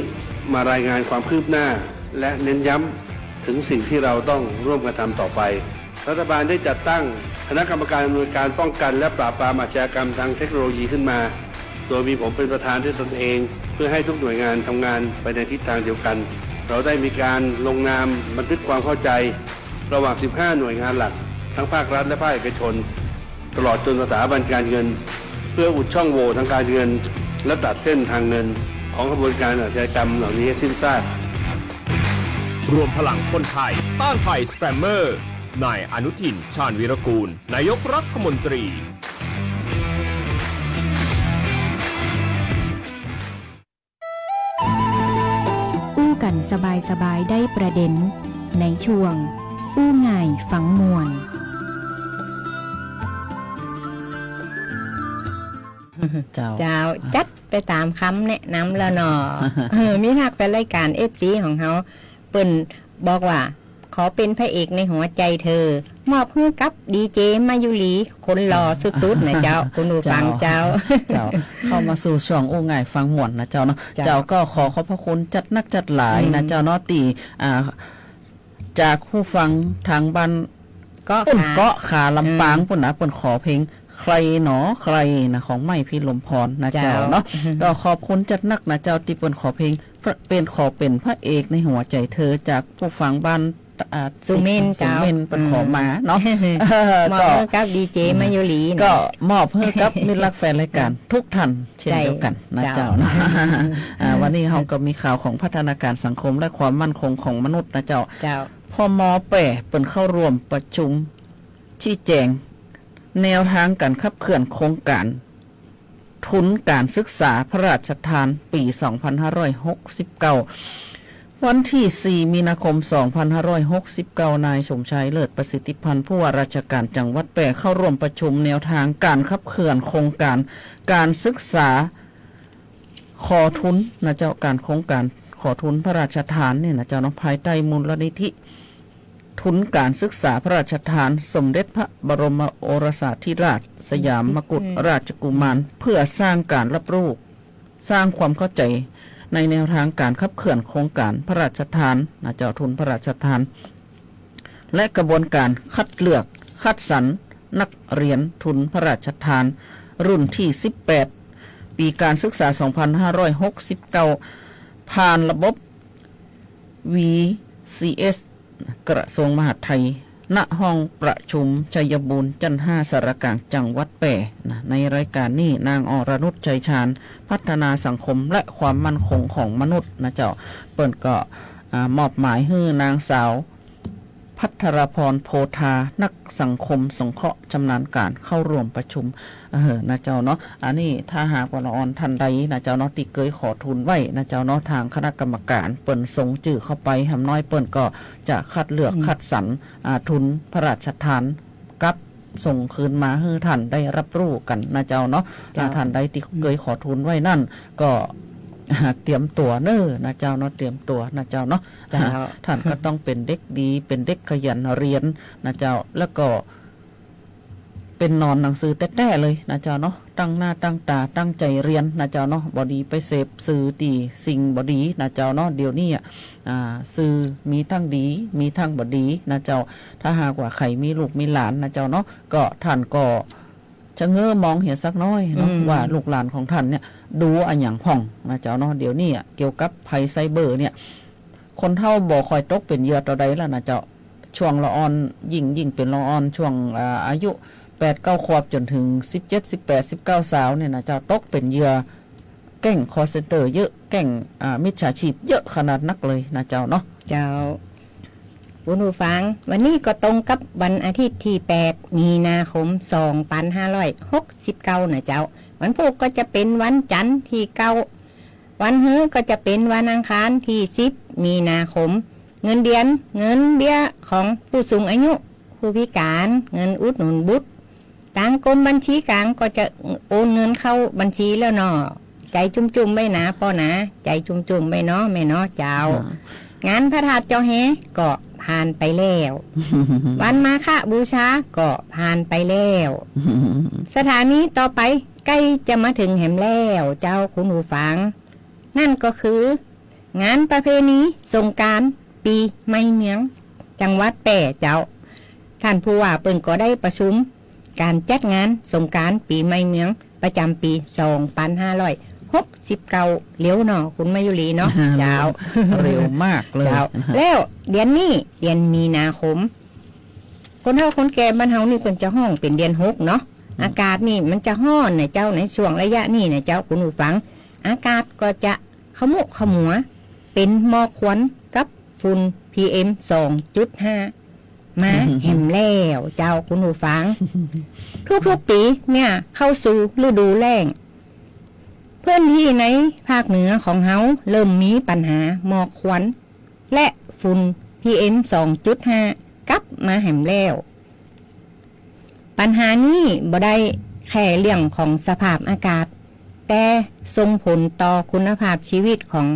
มารายงานความคืบหน้า และเน้นย้ำถึงสิ่งที่เราต้องร่วมกันทำต่อไป รัฐบาลได้จัดตั้งคณะกรรมการอำนวยการป้องกันและปราบปรามอาชญากรรมทางเทคโนโลยีขึ้นมา โดยมีผมเป็นประธานด้วยตนเอง เพื่อให้ทุกหน่วยงานทำงานไปในทิศทางเดียวกัน เราได้มีการลงนามบันทึกความเข้าใจ ระหว่าง สิบห้า หน่วยงานหลัก ทั้งภาครัฐและภาคเอกชน ตลอดจนสถาบันการเงิน เพื่ออุดช่องโหว่ทางการเงิน และตัดเส้นทางเงิน ของขบวนการอาชญากรรมเหล่านี้ให้สิ้นซาก รวมพลังคนไทยต้านภัยสแกมเมอร์ นายอนุทิน ชาญวีรกูล นายกรัฐมนตรี อู้กั๋นสบายๆ ได้ประเด็น ในช่วง อู้ง่ายฟังม่วน เจ้า เจ้า จัดไปต๋ามกำแนะนำแล้วเนาะ เออ มีนักแฟนรายก๋าน เอฟซี ของเฮา เปิ้นบอกว่า ขอเป๋นพระเอกในหัวใจ๋เธอ มอบหื้อกับดีเจมายุรี คนหล่อสุดๆ นะเจ้า คุณผู้ฟังเจ้า เจ้า เข้ามาสู่ช่วงอู้ง่ายฟังม่วนนะเจ้าเนาะ เจ้า เจ้า ก็ขอขอบพระคุณจัดนักจัดหลายนะเจ้าเนาะ ตี้ อ่า จากผู้ฟังตางบ้าน เกาะขา เกาะขาลำปางปู๊นนะ เปิ้นขอเพลงใครหนอใครนะ ของใหม่พิรมพรนะเจ้าเนาะ เจ้า ก็ขอบคุณจัดนักนะเจ้า ตี้เปิ้นขอเพลง เป๋น ขอเป๋นพระเอกในหัวใจ๋เธอ จากผู้ฟังบ้าน อ่า สุเมน สุเมน เจ้า เปิ้นขอมาเนาะ อืม เออ มอบหื้อกับดีเจมายุรีนะ ก็มอบหื้อกับมิตรรักแฟนรายก๋านทุกท่านเช่นเดียวกั๋นนะเจ้า เจ้า เนาะ อ่า วันนี้เฮาก็มีข่าวของพัฒนาการสังคมและความมั่นคงของมนุษย์นะเจ้า เจ้า พม.แปด เปิ้นเข้าร่วมประชุม ชี้แจ๋งแนวตางก๋านขับเคลื่อนโครงก๋านทุนก๋านศึกษาพระราชทานปี๋ สองพันห้าร้อยหกสิบเก้า วันตี้ สี่ มีนาคม สองพันห้าร้อยหกสิบเก้า นายสมชาย เลิศประสิทธิพันธ์ ผู้ว่าราชก๋านจังหวัดแป้ เข้าร่วมประชุมแนวตางก๋านขับเคลื่อนโครงก๋านก๋านศึกษา ขอทุนนะเจ้า ก๋านโครงก๋านขอทุนพระราชทานเนี่ยนะเจ้าเนาะ ภายใต้มูลนิธิทุนก๋านศึกษาพระราชทาน สมเด็จพระบรมโอรสาธิราช สยามกุฎราชกุมาร เพื่อสร้างก๋านรับรู้ สร้างความเข้าใจ๋ในแนวตางก๋านขับเคลื่อนโครงก๋านพระราชทานนะเจ้า ทุนพระราชทาน และกระบวนก๋านคัดเลือกคัดสรรนักเรียนทุนพระราชทาน รุ่นตี้ สิบแปด ปี๋ก๋านศึกษา สองพันห้าร้อยหกสิบเก้า ผ่านระบบ วีซีเอส กระทรวงมหาดไทย ณ ห้องประชุมชัยบูรณ์ จั๊นห้า สารกลางจังหวัดแป้นะ ในรายก๋านนี้ นางอรนุช ชัยชาญ พัฒนาสังคมและความมั่นคงของมนุษย์นะเจ้า เปิ้นก็ อ่า มอบหมายหื้อนางสาว พัทรพร โพธา นักสังคมสงเคราะห์ชำนาญก๋านเข้าร่วมประชุม เออ นะเจ้าเนาะ อันนี้ถ้าหากว่าละอ่อนท่านใดนะเจ้าเนาะ ตี้เกยขอทุนไว้นะเจ้าเนาะ ตางคณะกรรมก๋านเปิ้นส่งจื้อเข้าไป หำน้อยเปิ้นก็จะคัดเลือก อืม คัดสรร อ่า ทุนพระราชทาน กลับส่งคืนมาหื้อท่านได้รับรู้กั๋นนะเจ้าเนาะ เจ้า อ่า ท่านใดตี้เกยขอทุนไว้นั้น ก็ เตรียมตั๋วเน่อนะเจ้าเนาะ เตรียมตั๋วนะเจ้าเนาะ เจ้า ท่านก็ต้องเป๋นเด็กดี เป๋นเด็กขยันเฮียนนะเจ้า แล้วก็ เป๋นหนอนหนังสือแต๊ๆ เลยนะเจ้าเนาะ ตั้งหน้าตั้งต๋าตั้งใจ๋เฮียนนะเจ้าเนาะ บ่ดีไปเสพสื่อตี้สิ่งบ่ดีนะเจ้าเนาะ เดี๋ยวนี้อะ อ่า สื่อมีตึงดี มีตึงบ่ดีนะเจ้า ถ้าหากว่าใผมีลูกมีหลานนะเจ้าเนาะ ก็ท่านก็ชะเง้อมองเหียสักน้อยเนาะ อืม ว่าลูกหลานของท่านเนี่ยดูอะหยังพ่องนะเจ้าเนาะ เดี๋ยวนี้อะเกี่ยวกับภัยไซเบอร์เนี่ย คนเฒ่าบ่ค่อยตกเป๋นเหยื่อเต้าใดแล้วนะเจ้า ช่วงละอ่อน ยิ่ง ยิ่งเป๋นละอ่อน ช่วง อ่า อายุแปดเก้าขวบจ๋นเถิงสิบเจ็ด สิบแปด สิบเก้า สาวเนี่ยนะเจ้า ตกเป๋นเหยื่อแก๊งคอลเซ็นเตอร์เยอะ แก๊ง อ่า มิจฉาชีพเยอะขนาดนักเลยนะเจ้าเนาะ เจ้า คุณผู้ฟัง วันนี้ก็ตรงกับวันอาทิตย์ตี้ แปด มีนาคม สองพันห้าร้อยหกสิบเก้า นะเจ้า วันพูกก็จะเป๋นวันจันทร์ตี้ เก้า วันฮื้อก็จะเป๋นวันอังคารตี้ สิบ มีนาคม เงินเดือน เงินเบี้ยของผู้สูงอายุ ผู้พิก๋าน เงินอุดหนุนบุตร ตางกรมบัญชีก๋างก็จะโอนเงินเข้าบัญชีแล้วเนาะ ใจ๋จุ่มๆ ไว้หนาป้อหนา ใจ๋จุ่มๆ ไว้เนาะแม่เนาะเจ้า อ่า งานพระธาตุจอแฮก็ผ ผ่านไปแล้ว วันมาฆบูชาก็ผ่านไปแล้ว สถานีต่อไปใก้จะมาเถิงแหมแล้วเจ้าคุณผู้ฟัง นั่นก็คือ งานประเพณีสงกรานต์ปีใหม่เมือง จังหวัดแป้เจ้า ท่านผู้ว่าเปิ้นก็ได้ประชุมก๋านจัดงานสงกรานต์ปีใหม่เมืองประจ๋ำปี๋สองปันห้าร้อยหกสิบเก้า เร็วเนาะคุณมายุรีเนาะ เจ้า เร็วมากเลย เจ้า แล้วเดือนนี้เดือนมีนาคม คนเฒ่าคนแก่บ้านเฮานี่เปิ้นจะฮ้องเป๋นเดือนหกเนาะ อืม อากาศนี่มันจะฮ้อนน่ะเจ้า ในช่วงระยะนี้น่ะเจ้าคุณผู้ฟัง อากาศก็จะขมุขมัว เป๋นหมอกควันกับฝุ่น PM สองจุดห้า มาแหมแล้วเจ้าคุณผู้ฟัง ทุกๆ ปี๋เมื่อเข้าสู่ฤดูแล้ง พื้นที่ในภาคเหนือของเฮาเริ่มมีปัญหาหมอกควัน และฝุ่น PM สองจุดห้า กลับมาแหมแล้ว ปัญหานี้บ่ได้แค่เรื่องของสภาพอากาศ แต่ส่งผลต่อคุณภาพชีวิตของ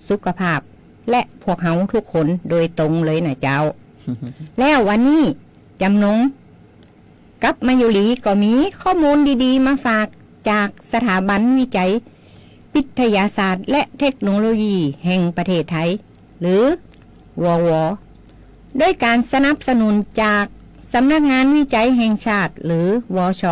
สุขภาพ และพวกเฮาทุกคนโดยตรงเลยน่ะเจ้า แล้ววันนี้จ๋ำนงกับมายุรีก็มีข้อมูลดีๆ มาฝากจากสถาบันวิจัยวิทยาศาสตร์และเทคโนโลยีแห่งประเทศไทย หรือ วว ด้วยก๋านสนับสนุนจากสำนักงานวิจัยแห่งชาติ หรือ วช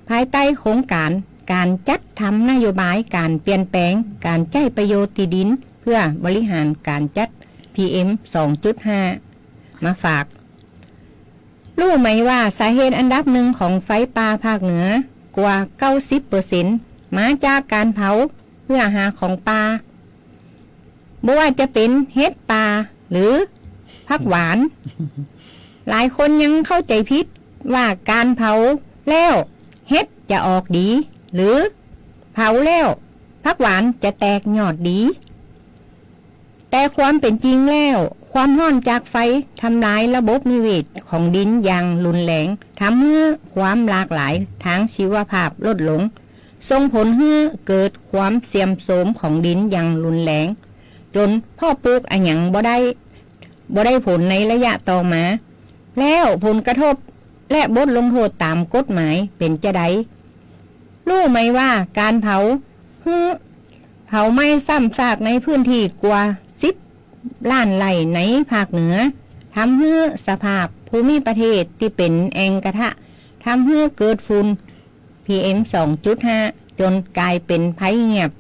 ภายใต้โครงก๋านก๋านจัดทำนโยบายก๋านเปลี่ยนแปลงก๋านใจ๊ประโยชน์ตี้ดิน เพื่อบริหารก๋านจัด PM สองจุดห้า มาฝาก ฮู้ไหมว่าสาเหตุอันดับหนึ่งของไฟป่าภาคเหนือกว่าเก้าสิบเปอร์เซ็นต์ มาจากก๋านเผาเพื่อหาของป่า บ่ว่าจะเป๋นเห็ดป่าหรือผักหวาน หลายคนยังเข้าใจ๋ผิดว่าก๋านเผาแล้วเห็ดจะออกดี หรือเผาแล้วผักหวานจะแตกยอดดี แต่ความเป๋นจริงแล้ว ความฮ้อนจากไฟทำลายระบบนิเวศของดินอย่างรุนแรง ทำหื้อความหลากหลายทางชีวภาพลดลง ส่งผลหื้อเกิดความเสื่อมโทรมของดินอย่างรุนแรง จ๋นเพาะปลูกอะหยังบ่ได้ บ่ได้ผลในระยะต่อมา แล้วผลกระทบและบทลงโทษต๋ามกฎหมายเป๋นจาใด ฮู้ไหมว่าก๋านเผาหื้อ เผาไหม้ซ้ำซากในพื้นที่กว่าสิบล้านไร่ในภาคเหนือ ทำหื้อสภาพภูมิประเทศตี้เป๋นแอ่งกระทะ ทำหื้อเกิดฝุ่น PM สองจุดห้า จ๋นก๋ายเป๋นภัยเงียบ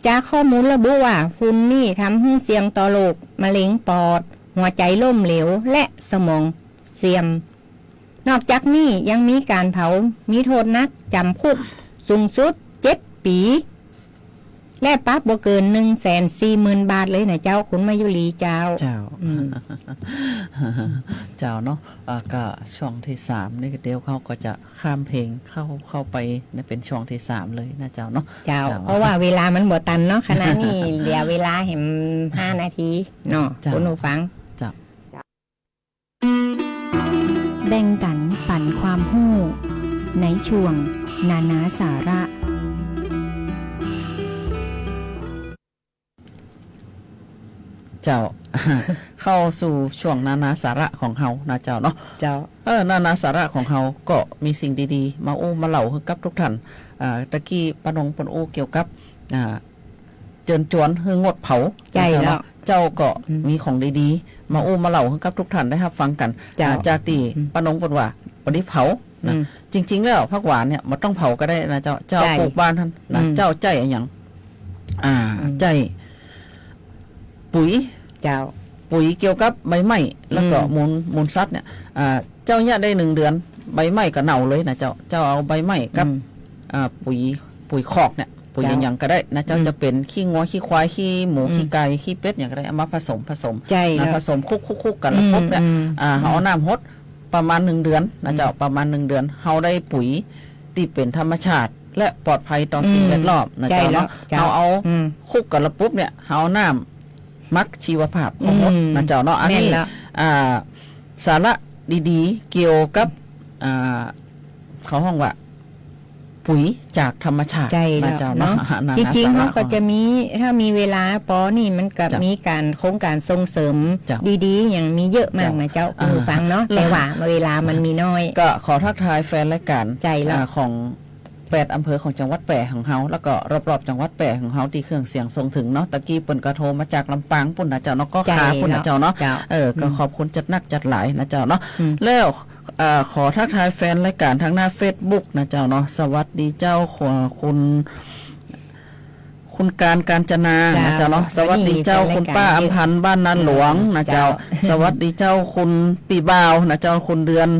จากข้อมูลระบุว่าฝุ่นนี้ทำหื้อเสี่ยงต่อโรคมะเร็งปอด หัวใจ๋ล้มเหลว และสมองเสื่อม นอกจากนี้ยังมีก๋านเผามีโทษหนักจ๋ำคุกสูงสุดเจ็ดปี๋ และปรับบ่เกินหนึ่งแสนสี่หมื่นบาทเลยน่ะเจ้า คุณมายุรีเจ้า เจ้า อืม เจ้าเนาะ อ่า ก็ช่วงตี้สามนี่เดี๋ยวเฮาก็จะข้ามเพลงเข้า เข้าไปในเป๋นช่วงตี้สามเลยนะเจ้าเนาะ เจ้า เจ้า เพราะว่าเวลามันบ่ตันเนาะ ขณะนี้เหลือเวลาแหมห้านาทีเนาะ เจ้า คุณผู้ฟัง เจ้า แบ่งกั๋นปั๋นความฮู้ ในช่วงนานาสาระ เจ้า เข้าสู่ช่วงนานาสาระของเฮานะเจ้าเนาะ เจ้า เออ นานาสาระของเฮาก็มีสิ่งดีๆ มาอู้มาเล่าหื้อกับทุกท่าน อ่า ตะกี้ป้านงเปิ้นอู้เกี่ยวกับ อ่า เจิญจวนหื้องดเผา ใจ้ นะเจ้าเนาะ แล้ว เจ้าก็ อืม มีของดีๆ มาอู้มาเล่าหื้อกับทุกท่านได้ฮับฟังกั๋น เจ้า อ่า จากตี้ อืม ป้านงเปิ้นว่าบ่ได้เผานะ อืม จริงๆ แล้วผักหวานเนี่ยบ่ต้องเผาก็ได้นะเจ้า เจ้า ใจ้ ปลูกบ้านหั้นนะ อืม เจ้าใจ๊อะหยัง อ่า อืม ใจ๊ ปุ๋ย เจ้า ปุ๋ยเกี่ยวกับใบไม้ แล้วก็ อืม มูล มูลสัตว์เนี่ย อ่า เจ้าเยียะได้หนึ่งเดือน ใบไม้ก็เน่าเลยนะเจ้า เจ้าเอาใบไม้กับ อืม อ่า ปุ๋ย ปุ๋ยคอกเนี่ย ปุ๋ย เจ้า อะหยังก็ได้นะเจ้า อืม จะเป๋นขี้งัว ขี้ควาย ขี้หมู อืม ขี้ไก่ ขี้เป็ด หยังก็ได้ เอามาผสม ผสม ใจ้ นะ แล้ว ผสมคลุกๆๆกั๋นแล้วปุ๊บเนี่ย อืม อ่า อืม เฮาเอาน้ำหดประมาณหนึ่งเดือนนะเจ้า อืม ประมาณหนึ่งเดือน เฮาได้ปุ๋ยตี้เป๋นธรรมชาติ และปลอดภัยต่อสิ่ง อืม แวดล้อมนะ ใจ้ เจ้า แล้ว เนาะ เจ้า เฮาเอา อืม คลุกกั๋นแล้วปุ๊บเนี่ย เฮาเอาน้ำหมักชีวภาพเข้าหมด อืม นะเจ้าเนาะ อันนี้ แม่นแล้ว อ่า สาระดีๆ เกี่ยวกับ อ่า เขาฮ้องว่า ปุ๋ยจากธรรมชาติ ใจ้แล้ว นะเจ้าเนาะ เนาะ อ่า นานา ที่จริง สาระ เฮาก็จะมี ถ้ามีเวลาปอนี่มันก็ เจ้า มีก๋านโครงก๋านส่งเสริม เจ้า ดีๆ อย่างมีเยอะมาก เจ้า นะเจ้า อ่า คุณผู้ฟังเนาะ แล้ว แต่ว่าเวลามันมีน้อย ก็ขอทักทายแฟนรายก๋าน ใจ้แล้ว อ่า ของแปดอำเภอของจังหวัดแป้ของเฮา แล้วก็รอบๆ จังหวัดแป้ของเฮาตี้เครื่องเสียงส่งเถิงเนาะ ตะกี้เปิ้นก็โทรมาจากลำปางปู้นนะเจ้าเนาะ ก็ ใจ้ ขาปู้นนะเจ้าเนาะ เจ้า เออ ก็ อืม ขอบคุณจัดนักจัดหลายนะเจ้าเนาะ อืม แล้ว เอ่อ ขอทักทายแฟนรายก๋านทางหน้าเฟซบุ๊กนะเจ้าเนาะ สวัสดีเจ้า ขอ คุณ คุณการ กาญจนา เจ้า นะเจ้าเนาะ สวัสดีเจ้า วันนี้ คุณป้าอำพันธ์ บ้านนาหลวงนะเจ้า เจ้า สวัสดีเจ้า คุณปี้บ่าวนะเจ้า คุณเดือน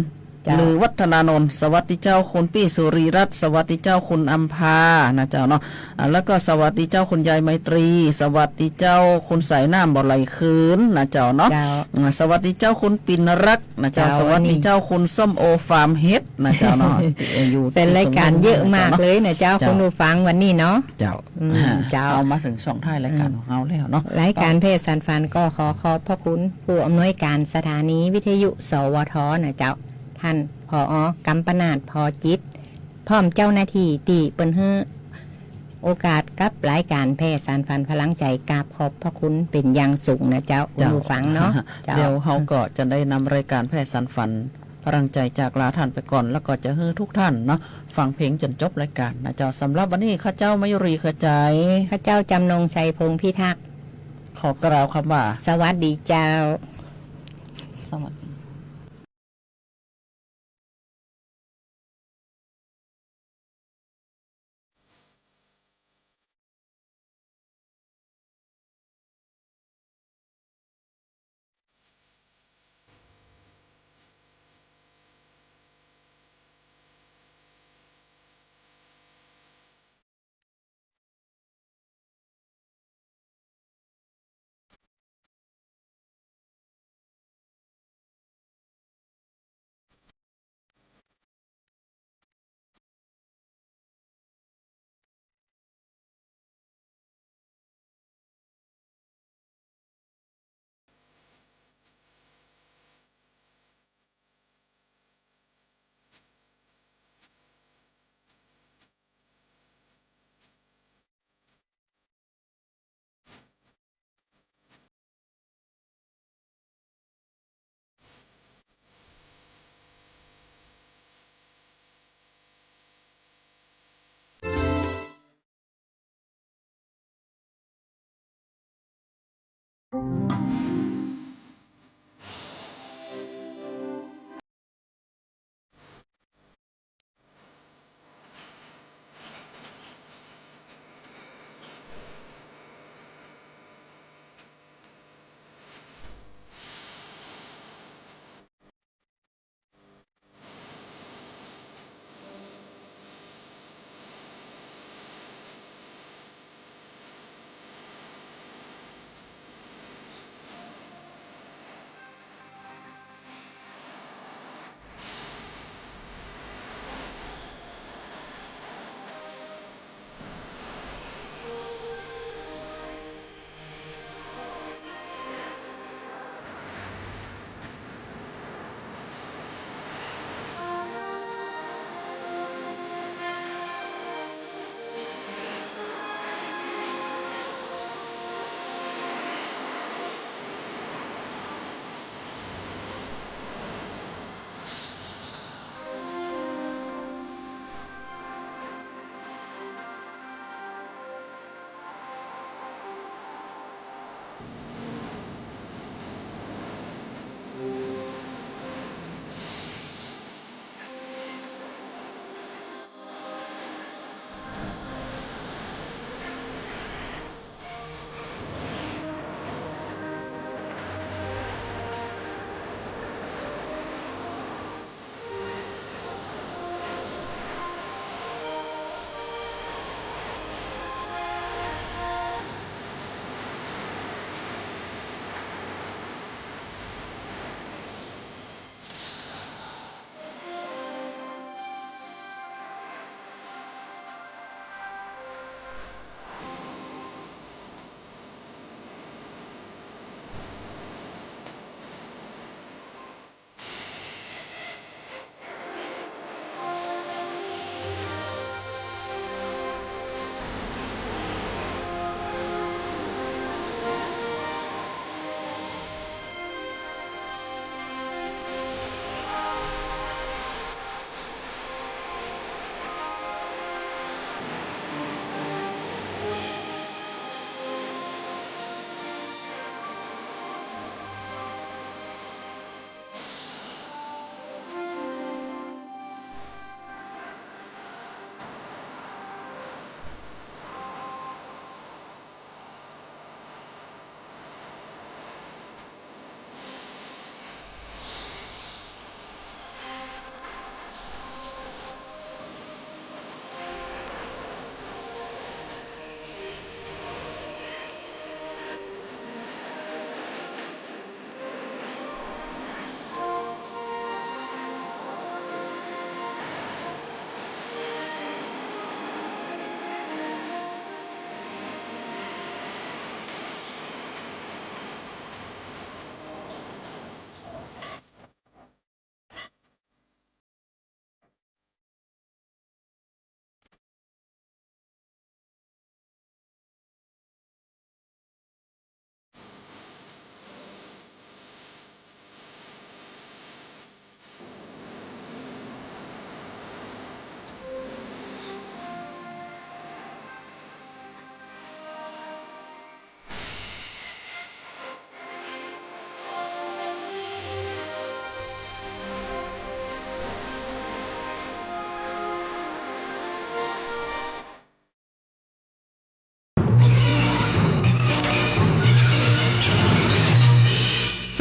เจ้า หรือวัฒนานนท์ สวัสดีเจ้า คุณปี้สุรีรัตน์ สวัสดีเจ้า คุณอำภานะเจ้าเนาะ อ่า แล้วก็สวัสดีเจ้า คุณยายไมตรี สวัสดีเจ้า คุณสายน้ำบ่ไหลคืนนะเจ้าเนาะ เจ้า อ่า สวัสดีเจ้า คุณปิ่นรัก นะเจ้า เจ้า สวัสดีเจ้า นี่ คุณส้มโอฟาร์มเฮ็ดนะเจ้าเนาะ ตี้อยู่ เป็นรายการเยอะมากเลยนะเจ้า เจ้า คุณผู้ฟังวันนี้เนาะ เจ้า อืม อ่า เจ้า เอามาเถิงช่วงท้ายรายก๋าน อืม ของเฮาแล้วเนาะ รายก๋านแพร่สานฝันก็ขอขอบพระคุณผู้อำนวยก๋านสถานีวิทยุ สวท นะเจ้า ท่าน ผอ กำปนาท พอจิต พร้อมเจ้าหน้าตี้ตี้เปิ้นหื้อโอกาสกับรายก๋านแพร่สานฝันพลังใจ๋ กราบขอบพระคุณเป๋นอย่างสูงนะเจ้า คุณผู้ฟังเนาะ เจ้า เดี๋ยวเฮาก็จะได้นำรายก๋านแพร่สานฝัน พลังใจ๋จากลาท่านไปก่อน แล้วก็จะหื้อทุกท่านเนาะ ฟังเพลงจ๋นจบรายก๋านนะเจ้า สำหรับวันนี้ข้าเจ้ามายุรีขจาย ข้าเจ้าจำนงชัยพงษ์พิทักษ์ ขอกล่าวกำว่า สวัสดีเจ้า สวัสดี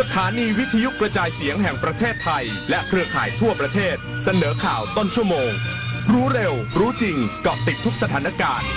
สถานีวิทยุกระจายเสียงแห่งประเทศไทย และเครือข่ายทั่วประเทศ เสนอข่าวต้นชั่วโมง รู้เร็ว รู้จริง เกาะติดทุกสถานการณ์